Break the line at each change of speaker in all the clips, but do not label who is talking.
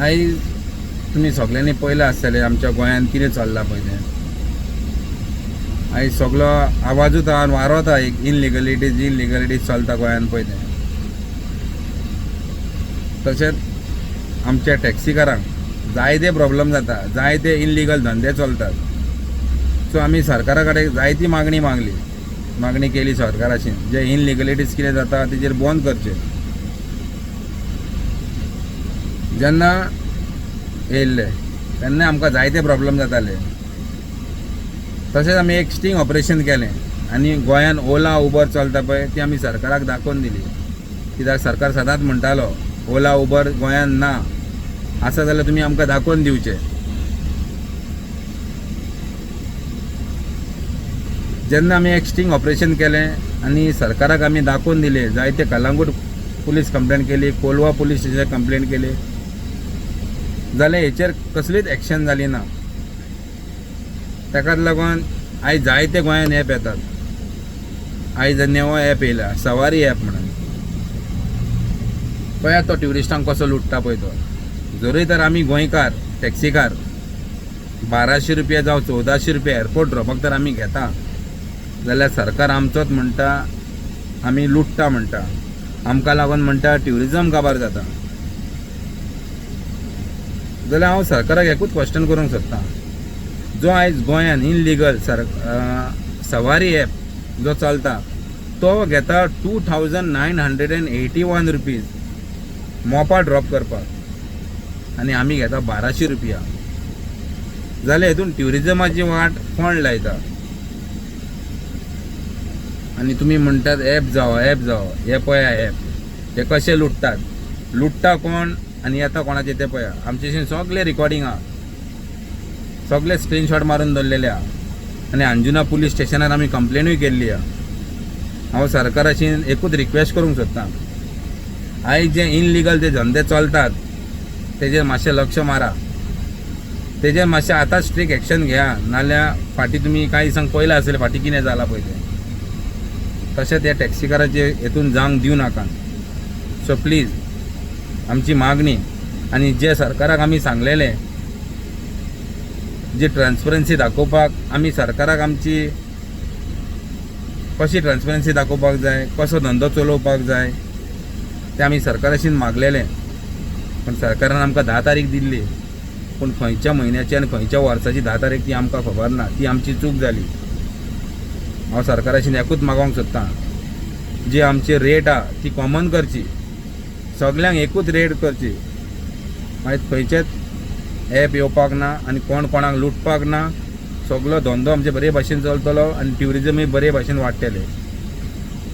आयज तुमी सगल्यांनी पळयलां आसतलें आमच्या गोंयांत कितें चल्लां पळय तें. आयज सगलो आवाजूच आहा आनी वारोच आहा एक इनलिगलिटीज इनलिगलिटीज चलता गोंयांत पळय तें. तशेंच आमच्या टॅक्सीकारांक जायते प्रॉब्लम जाता, जायते इनलिगल धंदे चलतात. सो आमी सरकारा कडेन जायती मागणी मागली, मागणी केली सरकाराची, जे इनलिगलिटीज कितें जाता तेजेर बंद करचें. जेन्ना येयल्ले तेन्ना आमकां जायते प्रॉब्लम जाताले. तशेंच आमी एक स्टिंग ऑपरेशन केलें आनी गोंयान ओला उबर चलता पळय ती आमी सरकाराक दाखोवन दिली. कित्याक सरकार सदांच म्हणटालो ओला उबर गोंयान ना, आसा जाल्यार तुमी आमकां दाखोवन दिवचें. जेन्ना आमी एक स्टिंग ऑपरेशन केलें आनी सरकाराक आमी दाखोवन दिलें, जायते कलांगूट पुलीस कंप्लेन केली, कोलवा पुलीस स्टेशनार कंप्लेन केली, जाल्यार हेचेर कसलीच एक्शन जाली ना. ताकाच लागून आयज जायते गोंयान एप येतात. आयज नवो एप येयला सवारी एप म्हणून, पळयात तो ट्युरिस्टांक कसो लुट्टा पळय तो. जरूय तर आमी गोंयकार टॅक्सीकार 1200 रुपया जावं 1400 रुपया एअरपोर्ट ड्रॉपाक तर आमी घेता, जाल्यार सरकार आमचोच म्हणटा आमी लुट्टा म्हणटा, आमकां लागून म्हणटा ट्युरिजम काबार जाता. जाल्यार हांव सरकाराक एकूच क्वेश्चन करूंक सोदतां, जो आयज गोंयान इनलिगल सवारी एप जो चलता तो घेता 2981 रुपीज मोपा ड्रॉप करपाक, आनी आमी घेता 1200 रुपया. जाल्यार हितून ट्युरिजमाची वाट कोण लायता? आनी तुमी म्हणटात एप जावो एप जावो, हे पळया एप हे कशे लुट्टात, लुट्टा कोण आनी येता कोणाचें तें पळया. आमचे सगळे रिकॉर्डिंग आहा, सगळे स्क्रीनशॉट मारून दवरलेले आहा आनी अंजुना पुलीस स्टेशनार आमी कंप्लेनूय केल्ली आहा. हांव सरकाराशी एकूच रिक्वेस्ट करूंक सोदतां, आयज जे इनलिगल जे धंदे चलतात तेजेर मातशें लक्ष मारा, तेजेर मातशें आतांच स्ट्रीक एक्शन घेया, नाल्यार फाटीं तुमी कांय दिसांक पळयलां आसतलें फाटीं कितें जालां पळय तें. तशेंच ह्या टॅक्सीकाराचे हेतून जावंक दिवं नाका. सो प्लीज आमची मागणी आनी जे सरकाराक आमी सांगलेलें, जी ट्रान्सपरन्सी दाखोवपाक आमी सरकाराक आमची कशी ट्रान्सपरन्सी दाखोवपाक जाय, कसो धंदो चलोवपाक जाय तें आमी सरकाराशीन मागलेलें. पूण सरकारान आमकां 10 तारीख दिल्ली, पूण खंयच्या म्हयन्याची आनी खंयच्या वर्साची 10 तारीख ती आमकां खबर ना, ती आमची चूक जाली. हांव सरकाराशीन एकूच मागोवंक सोदतां, जी आमची रेट आहा ती कॉमन करची, सगल्यांक एकूच रेट करची, मागीर खंयचेच एप येवपाक ना आनी कोण कोणाक लुटपाक ना. सगलो धंदो आमचे बरे भाशेन चलतलो आनी ट्युरिजमूय बरे भाशेन वाडटलें.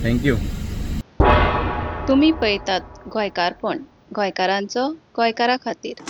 Thank you.
तुमी पळयतात गोंयकारपण, गोंयकारांचो गोंयकारा खातीर.